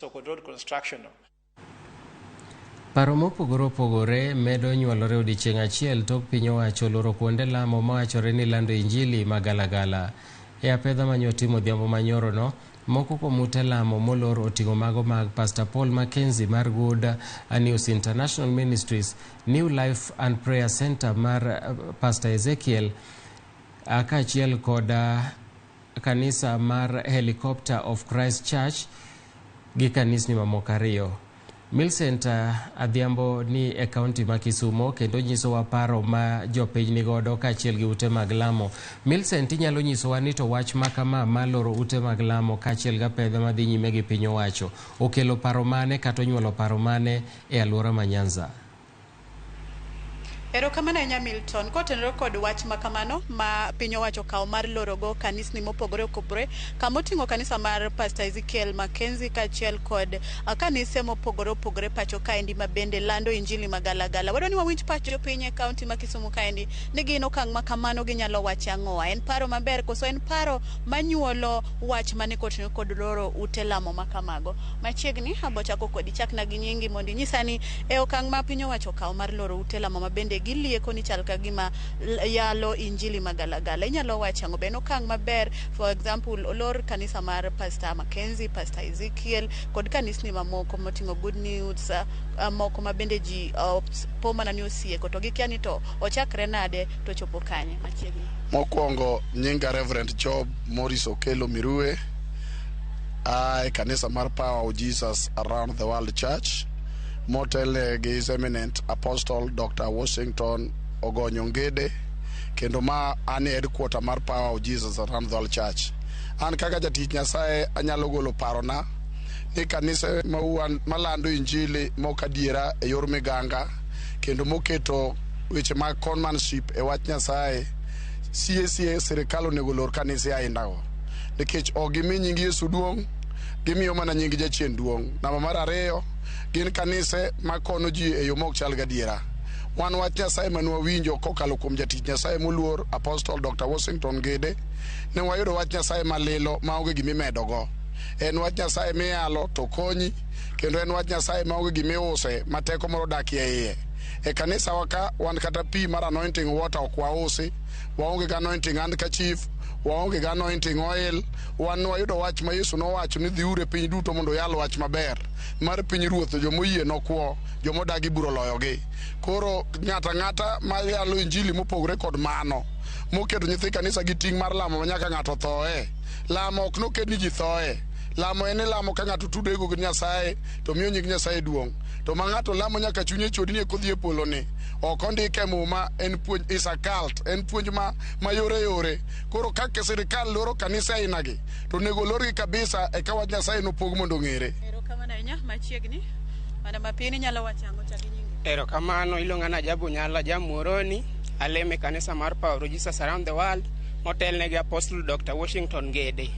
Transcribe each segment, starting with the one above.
Kod road construction no. Paro mopogore opogore medo nyuolore odiechieng' achiel tok piny owacho oloro kuonde lamo mawachore ni lando injili magalagala. E apedha mane otimo odhiambo manyorono, moko kuom ute lamo molor oting'o mago mag Pastor Paul Mackenzie mar Good News International Ministries, New Life and Prayer Center mar Pastor Ezekiel, kaachiel kod kanisa mar Helicopter of Christ Church gi kanisni mamoko ariyo. Millicent Adhiambo ni e kaunti ma Kisumo kendo nyisowa paro ma jopiny nigodo kaachiel gi ute mag lamo. Millicent, inyalo nyisowa ni to wach ma kama mar loro ute mag lamo kaachiel gi apedha madhi nyime gi piny owacho okelo paro mane kata onyuolo paro mane e alwora ma Nyanza? Erokamano ahinya, Milton. Kotenore kod wach ma kamano ma piny owacho okawo mar lorogo kanisni mopogore opogore, kama oting'o kanisa mar Pastor Ezekiel Mackenzie kaachiel kod kanise mopogore opogore pacho kaendi ma bende lando injili magalagala. Wadwa ni wawinj pach jopiny e kaunti ma Kisumu kaendi ni gin okang' ma kamano ginyalo wacho ang'owa. En paro maber koso en paro manyuolo wach mane kotenore kod loro ute lamo ma kamago? Machiegni abo chako kodi, chakna gi nyingi mondo inyisa ni e okang' ma piny owacho okawo mar loro ute lamo ma bende gilieko ni chal ka gima yalo injili magalagala. Inyalo wacho ang'o? Be en okang' maber? For example, olor kanisa mar Pastor Mackenzie, Pastor Ezekiel kod kanisni mamoko moting'o Good News, moko ma bende ji po mana ni osieko to gikia ni to ochakre nade to chopo kanye. Machiegni. Mokwongo, nyinga Reverend Job Morris Okelo Mirue, a e kanisa mar Power of Jesus Around the World Church motelne gi His Eminent Apostle Dr. Washington Ogonyo Ngede, kendo ma an e headquarter mar Power of Jesus Around the World Church. An kaka jatich Nyasaye anyalo golo parona ni kanise malando injili mok adiera e yor miganga kendo moketo weche mag conmanship e wach Nyasaye sie sie, sirikal onego olor kanise ainago nikech ok gimi nying Yesu duong', gimiyo mana nying jachien duong'. Namba mar ariyo, gin kanise makono ji e yo mok chal gadiera. Wan wach Nyasaye mane wawinjo kokalo kuom jatich Nyasaye moluor Apostle Dr. Washington Ngede, ne wayudo wach Nyasaye malilo maonge gimimedogo. En wach Nyasaye miyalo to konyi, kendo en wach Nyasaye maonge gimiuse ma teko moro odakie iye. E kanisa wa ka wan kata pi mar anointing water ok wausi, waonge gi anointing handkerchief, waonge gi anointing oil. Wan wayudo wach ma Yesu nowacho ni dhiuru e piny duto mondo uyal wach maber mar piny ruoth, jomoyie nokwo, jomodagi biro loyogi. Koro ng'ato ang'ata mayalo injili mopogore kod mano, moketo nyithi kanisa gi ting' mar lamo ma nyaka ng'ato thoe. Lamo ok noket ni ji thoe. Lamo en ilamo ka ng'ato tudore gi Nyasaye to miyo nying Nyasaye duong'. To ma ng'ato lamo nyaka chunye chodi ni ekodhi e polo ni. Ok ondike e Muma, en puonj is a cult, en puonj ma yore yore. Koro ka sirikal loro kanise ainagi, to onego olorgi kabisa eka wach Nyasaye nopog mondo ong'ere. Erokamano ahinya. Machiegni. Mana mapin, inyalo wacho ang'o? Chak gi nyingi. Erokamano, iluonga ni Ajabu Nyala Jamuoroni, alemo e kanisa mar Power of Jesus Around the World motelne gi Apostle Dr. Washington Ngede.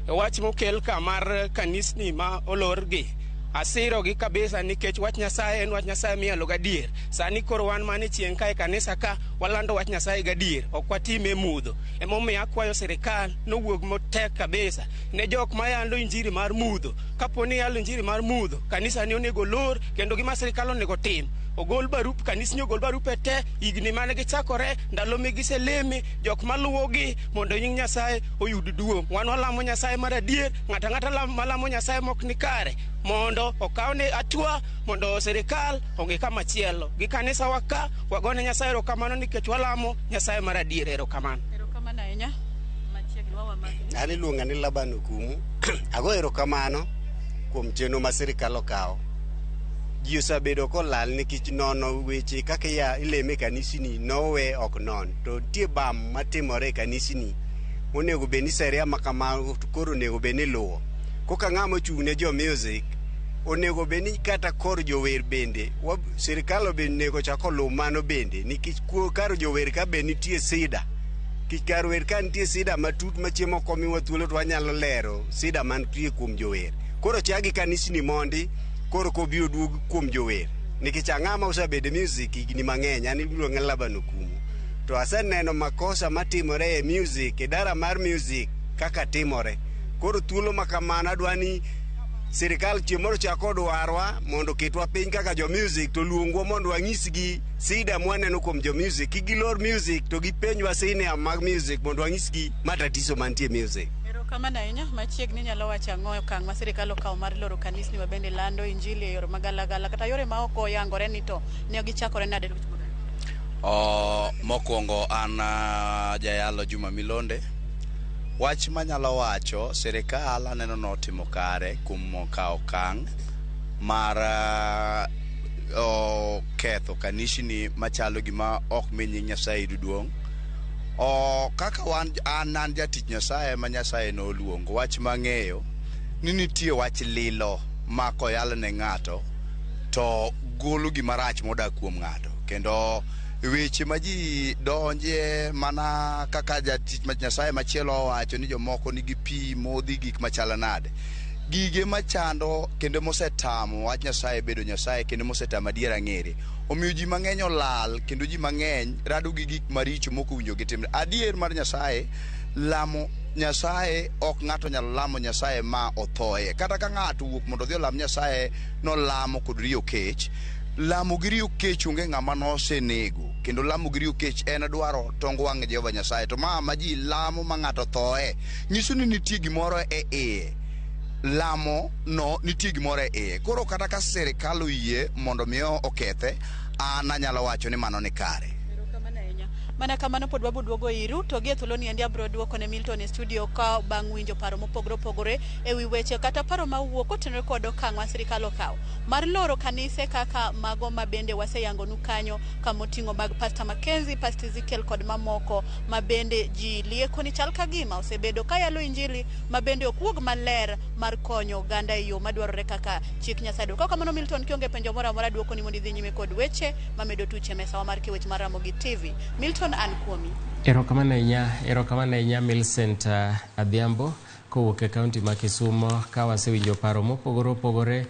E wach mokel ka mar kanisni ma olorgi, asirogi kabisa nikech wach Nyasaye en wach Nyasaye miyalo gadier. Sani koro wan mana e chieng' ka e kanisa ka walando wach Nyasaye gadier, ok watime e mudho. Emomiyo akwayo sirikal nowuog motek kabisa ne jok mayalo injili mar mudho. Kapo ni yalo injili mar mudho, kanisa ni onego olor, kendo gima sirikal onego tim, ogol barup kanisni, ogol barupe te, higni mane gichakore, ndalo migiseleme, jok maluwogi, mondo nying Nyasaye oyud duong'. Wan walamo Nyasaye mar adier, ng'ato ang'ata malamo Nyasaye mok ni kare mondo okawne hatua, mondo sirikal ong'i kama chielo. Gi kanisa wa ka wagone Nyasaye erokamano nikech walamo Nyasaye mar adier. Erokamano. Erokamano ahinya. Machiegni wawa magi. An iluonga ni Laban Okumu. Ago erokamano kuom chenro ma sirikal okawo. Ji osebedo kolal nikech nono weche kaka ileme e kanisni nowe ok non. To nitie bam matimore e kanisni monego bed ni sheria ma kamago koro onego bed ni iluwo. Koka ng'ama ochung' ne jo music, onego bed ni kata kor jower bende sirikal onego chak oluw mano bende, nikech kar jower ka be nitie sida. Nikech kar wer ka nitie sida matut ma chieng' moko miwa thuolo to wanyalo lero sida mantie kuom jower. Koro chak gi kanisni mondi koro kobiro duog kuom jower. Nikech ang'ama osebedo e music higni mang'eny, an iluonga ni Laban Okumu. To aseneno makosa matimore e music, e dara mar music kaka timore. Koro thuolo ma kamano adwa ni Sirikal chieng' moro chak odwarwa mondo oketwa piny kaka jo music to luongwa mondo wanyisgi sida mwaneno kuom jo music. Kik gilor music to gipenjwa senior mag music mondo wanyisgi matatizo mantie music. Erokamano ahinya. Machiegni inyalo wacho ang'o e okang' ma sirikal okawo mar loro kanisni ma bende lando injili e yore magalagala kata yore ma ok oyangore ni to ne gichakore nade? Mokwongo an jayalo Juma Milonde. Wach manyalo wacho, sirikal aneno notimo kare kuom kawo okang' mar ketho kanisni machalo gima ok mi nying Nyasaye yud duong'. Kaka wan an jatich Nyasaye ma Nyasaye noluongo, wach mang'eyo ni nitie wach lilo ma koyal ne ng'ato to golo gima rach modak kuom ng'ato. Kendo weche ma ji donje mana kaka jatich Nyasaye machielo owacho ni jomoko nigi pi modhi gik machalo nade. Gige machando kendo mosetamo wach Nyasaye bedo Nyasaye kendo mosetamo adiera ng'ere. Omiyo ji mang'eny olal kendo ji mang'eny rado gi gik maricho mok owinjo gitimre. Adier mar Nyasaye, lamo Nyasaye ok ng'ato nyalo lamo Nyasaye ma othoye. Kata ka ng'ato owuok mondo odhi olam Nyasaye nolamo kod riyo kech. Lamo gi riyo kech onge ng'ama nosenego. Kendo lamo gi riyo kech en dwaro tong wang' Jehova Nyasaye. To ma ji lamo ma ng'ato thoe, nyiso ni nitie gimoro e iye. Lamo no nitie gimoro e iye. Koro kata ka sirikal oyie mondo mi okethe, an anyalo wacho ni mano ni kare. Erokamano ahinya. Mana kamano pod wabo duogo iru to gie thuolo ni endi abiro duoko ne Milton e studio ka bang' winjo paro mopogore opogore e wi weche kata paro mawuok kotenore kod okang' ma sirikal okawo mar loro kanise kaka mago ma bende waseyangonu kanyo kamoting'o mag Pastor Mackenzie, Pastor Ezekiel kod mamoko ma bende ji lieko ni chal ka gima osebedo ka yalo injili ma bende ok wuog maler mar konyo oganda e yo madwarore kaka chik Nyasaye dwaro. Kamano Milton kionge penjo moro amora duoko ni mondo idhi nyime kod weche mamedo tuche mesawa mar kiwech mar Ramogi TV. Milton an kuomi. Erokamano ahinya Millicent Adhiambo kowuok e kaunti ma Kisumo ka wasewinjo paro mopogore opogore.